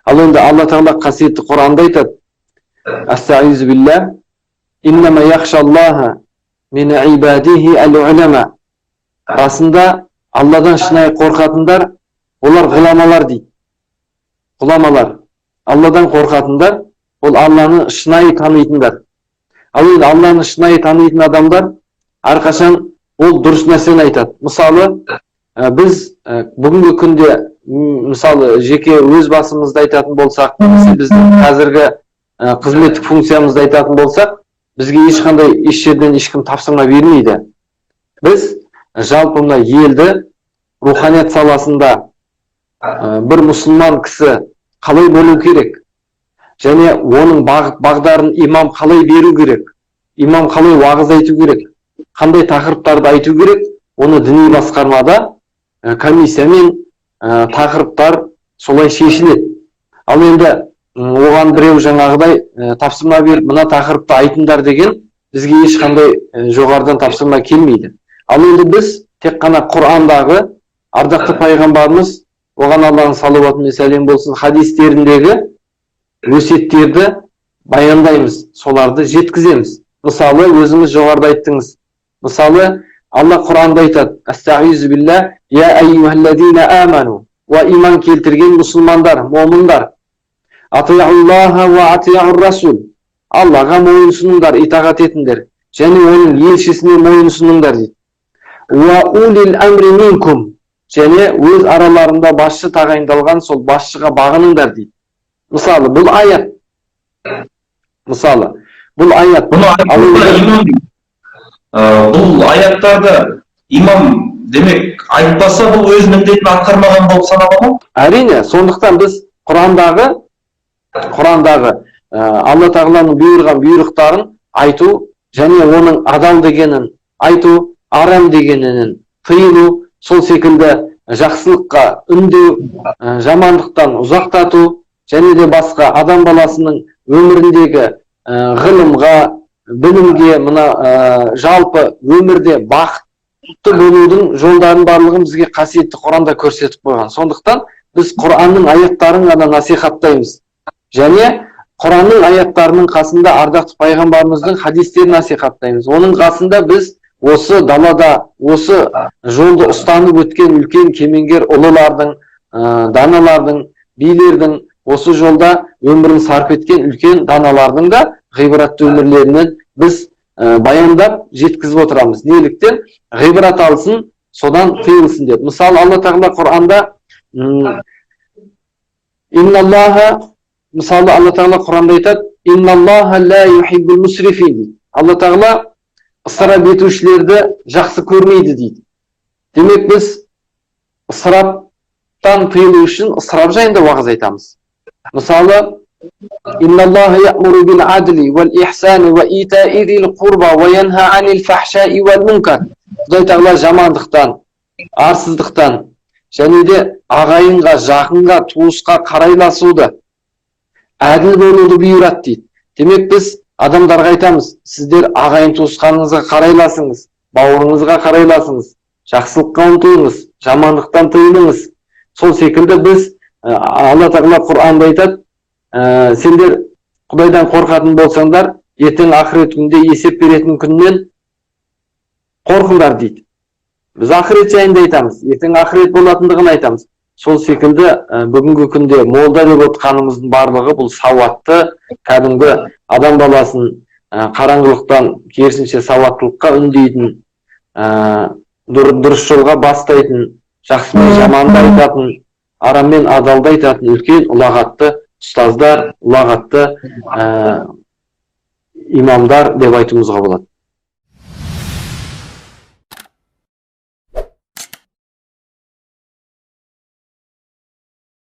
Ал енді Алла Тағала қасиетті Құранда айтады: Астағизу билля, иннама яхшаллаха мин ибадихи әл-улама. Расында Алладан шынайы қорқатындар олар ғұламалар дейді. Ғұламалар. Алладан қорқатындар ол Алланы шынайы танитындар. Ал енді Алланы шынайы танитын адамдар әрқашан ол дұрыс нәрсені айтады. Мысалы, біз бүгінгі күнде, мысалы, жеке өз басымызды айтатын болсақ, немесе біздің қазіргі қызметтік функциямызды айтатын болсақ, бізге ешқандай еш жерден ешкім тапсырма бермейді. Біз жалпы мына елді руханият саласында бір мұсылман кісі қалай болу керек және оның бағыт бағдарын имам қалай беру керек, имам қалай уағыз айту керек, қандай тақырыптарды айту керек, оны діни басқармада комиссиямен тақырыптар солай шешіледі. Ал енді оған біреу жаңағыдай тапсырма беріп, мына тақырыпты айтыңдар деген бізге ешқандай жоғарыдан тапсырма келмейді. Ал енді біз тек қана Құрандағы ардақты пайғамбарымыз, оған Алланың салауаты мен сәлем болсын, хадистеріндегі өсиеттерді баяндаймыз, соларды жеткіземіз. Мысалы, өзіңіз жоғарыда айттыңыз. Мысалы, Алла Құранда айтады: Астағизу билля, я айюхаллазина аману, уа иман келтірген мұсылмандар, момындар, атиуллаха уа атиур расул, Аллаға мойынсұныңдар, итағат етіңдер және оның елшісіне мойынсұныңдар дейді. Уа улил амри минкум, және өз араларында басшы тағайындалған сол басшыға бағыныңдар дейді. Мысалы, бұл аят. Мысалы, бұл аят. Бұны Ал енді имам, бұл аяттарды имам демек айтпаса, бұл өз міндетін атқармаған болып санала ма? Әрине, сондықтан біз Құрандағы Алла Тағаланың бұйырған бұйрықтарын айту және оның адал дегенін айту, арам дегенінен тыйылу, сол секілді жақсылыққа үндеу, жамандықтан ұзақтату және де басқа адам баласының өміріндегі ғылымға, білімге, мына жалпы өмірде бақытты болудың жолдарын барлығын бізге қасиетті Құранда көрсетіп қойған. Сондықтан біз Құранның аяттарын ғана насихаттаймыз және Құранның аяттарының қасында ардақты пайғамбарымыздың хадистерін насихаттаймыз. Оның қасында біз осы далада осы жолды ұстанып өткен үлкен кемеңгер ұлылардың, даналардың, билердің, осы жолда өмірін сарп еткен үлкен даналардың да ғибратты өмірлерінен біз баяндап жеткізіп отырамыз. Неліктен? Ғибрат алсын, содан тыйылсын деп. Мысалы, Алла Тағала Құранда инналлаха, мысалы, Алла Тағала Құранда айтады: инналлаха ла юхиббул мусрифин дейді. Алла Тағала ысырап етушілерді жақсы көрмейді дейді. Демек, біз ысыраптан тыйылу үшін ысырап жайында уағыз айтамыз. Мысалы, инналлаха я'муру бил адли вал ихсани ва итаи зил курба ва янха анил фахшаи вал мункар. Құдай Тағала жамандықтан, арсыздықтан және де ағайынға, жақынға, туысқа қарайласуды, әділ болуды бұйырады дейді. Демек, біз адамдарға айтамыз: сіздер ағайын туысқаныңызға қарайласыңыз, бауырыңызға қарайласыңыз, жақсылыққа ұмтылыңыз, жамандықтан тыйылыңыз. Сол секілді біз Алла Тағала Құранда айтады: сендер Құдайдан қорқатын болсаңдар, ертең ақырет күнінде есеп беретін күннен қорқыңдар дейді. Біз ақырет жайында айтамыз, ертең ақырет болатындығын айтамыз. Сол секілді бүгінгі күнде молда деп отқанымыздың барлығы бұл сауатты, кәдімгі адам баласын қараңғылықтан керісінше сауаттылыққа үндейтін, дұрыс жолға бастайтын, жақсы мен жаманды айтатын, арам мен адалды айтатын үлкен ұлағатты ұстаздар, ұлағатты имамдар деп айтуымызға болады.